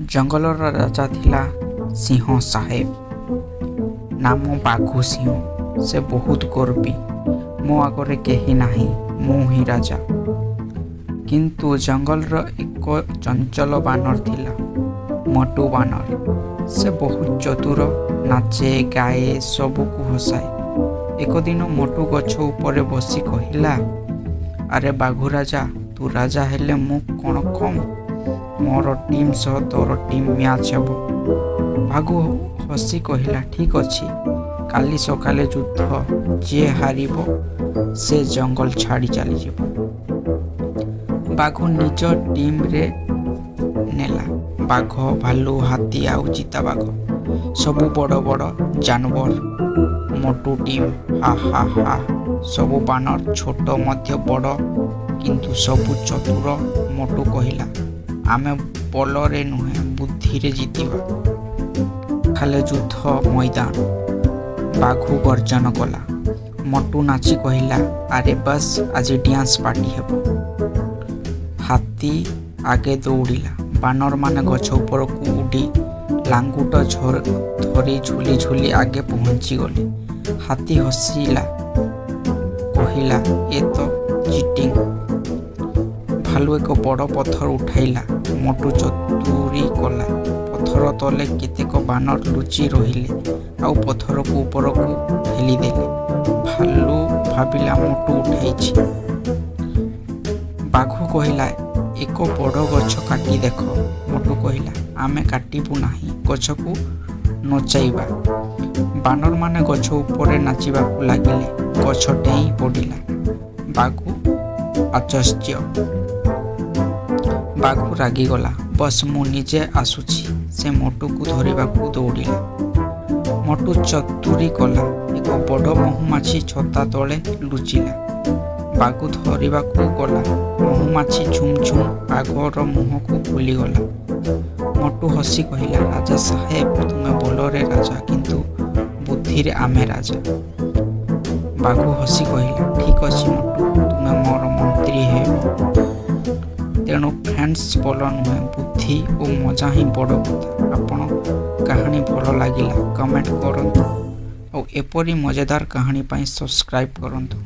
ଜଙ୍ଗଲର ରାଜା ଥିଲା ସିଂହ ସାହେବ। ନାମ ବାଘୁ ସିଂହ। ସେ ବହୁତ ଗର୍ବୀ। ମୋ ଆଗରେ କେହି ନାହିଁ, ମୁଁ ହିଁ ରାଜା। କିନ୍ତୁ ଜଙ୍ଗଲର ଏକ ଚଞ୍ଚଳ ବାନର ଥିଲା, ମୋଟୁ ବାନର। ସେ ବହୁତ ଚତୁର, ନାଚେ, ଗାଏ, ସବୁକୁ ହସାଏ। ଏକଦିନ ମୋଟୁ ଗଛ ଉପରେ ବସି କହିଲା, ଆରେ ବାଘୁ ରାଜା, ତୁ ରାଜା ହେଲେ ମୁଁ କ'ଣ କମ୍? ମୋର ଟିମ୍ ସହ ତୋର ଟିମ୍ ମ୍ୟାଚ୍ ହେବ। ବାଘୁ ହସି କହିଲା, ଠିକ୍ ଅଛି, କାଲି ସକାଳେ ଯୁଦ୍ଧ। ଯିଏ ହାରିବ ସେ ଜଙ୍ଗଲ ଛାଡ଼ି ଚାଲିଯିବ। ବାଘୁ ନିଜ ଟିମ୍ରେ ନେଲା ବାଘ, ଭାଲୁ, ହାତୀ ଆଉ ଚିତାବାଘ। ସବୁ ବଡ଼ ବଡ଼ ଜାନବର। ମୋଟୁ ଟିମ୍, ହା ହା ହା। ସବୁ ବାନର ଛୋଟ ମଧ୍ୟ ବଡ଼, କିନ୍ତୁ ସବୁ ଚତୁର। ମୋଟୁ କହିଲା, ଆମେ ବଳରେ ନୁହେଁ, ବୁଦ୍ଧିରେ ଜିତିବା। ଖାଲେ ଯୁଦ୍ଧ ମଇଦାନ। ବାଘୁ ଗର୍ଜନ କଲା। ମୋଟୁ ନାଚି କହିଲା, ଆରେ ବସ୍, ଆଜି ଡ୍ୟାନ୍ସ ପାର୍ଟି ହେବ। ହାତୀ ଆଗେ ଦୌଡ଼ିଲା। ବାନରମାନେ ଗଛ ଉପରକୁ ଉଡ଼ି ଲାଙ୍ଗୁଟ ଧରି ଝୁଲି ଝୁଲି ଆଗେ ପହଞ୍ଚିଗଲେ। ହାତୀ ହସିଲା, କହିଲା, ଏ ତ ଚିଟିଂ। ଭାଲୁ ଏକ ବଡ଼ ପଥର ଉଠାଇଲା। ମୋଟୁ ଚତୁରୀ କଲା। ପଥର ତଳେ କେତେକ ବାନର ଲୁଚି ରହିଲେ ଆଉ ପଥରକୁ ଉପରକୁ ଠେଲିଦେଲେ। ଭାଲୁ ଭାବିଲା ମୋଟୁ ଉଠାଇଛି। ବାଘୁ କହିଲା, ଏକ ବଡ଼ ଗଛ କାଟି ଦେଖ। ମୋଟୁ କହିଲା, ଆମେ କାଟିବୁ ନାହିଁ, ଗଛକୁ ନଚାଇବା। ବାନରମାନେ ଗଛ ଉପରେ ନାଚିବାକୁ ଲାଗିଲେ। ଗଛ ଡେଇଁ ପଡ଼ିଲା। ବାଘୁ ଆଶ୍ଚର୍ଯ୍ୟ। ବାଘୁ ରାଗିଗଲା। ବସ୍, ମୁଁ ନିଜେ ଆସୁଛି। ସେ ମୋଟୁକୁ ଧରିବାକୁ ଦୌଡ଼ିଲା। ମୋଟୁ ଚତୁରୀ କଲା। ଏକ ବଡ଼ ମହୁମାଛି ଛତା ତଳେ ଲୁଚିଲା। ବାଘୁ ଧରିବାକୁ ଗଲା। ମହୁମାଛି ଝୁମ୍ ଝୁମ୍ ବାଘର ମୁହଁକୁ ଖୋଲିଗଲା। ମୋଟୁ ହସି କହିଲା, ରାଜା ସାହେବ, ତୁମେ ବଳରେ ରାଜା, କିନ୍ତୁ ବୁଦ୍ଧିରେ ଆମେ ରାଜା। ବାଘୁ ହସି କହିଲା, ଠିକ୍ ଅଛି ମୋଟୁ, ତୁମେ ମୋର ମନ୍ତ୍ରୀ ହେବ। ତେଣୁ ଫ୍ରେଣ୍ଡସ୍, ବଳ ନୁହେଁ, ବୁଦ୍ଧି ଓ ମଜା ହିଁ ବଡ଼ କଥା। ଆପଣ କାହାଣୀ ଭଲ ଲାଗିଲା କମେଣ୍ଟ କରନ୍ତୁ ଆଉ ଏପରି ମଜାଦାର କାହାଣୀ ପାଇଁ ସବସ୍କ୍ରାଇବ୍ କରନ୍ତୁ।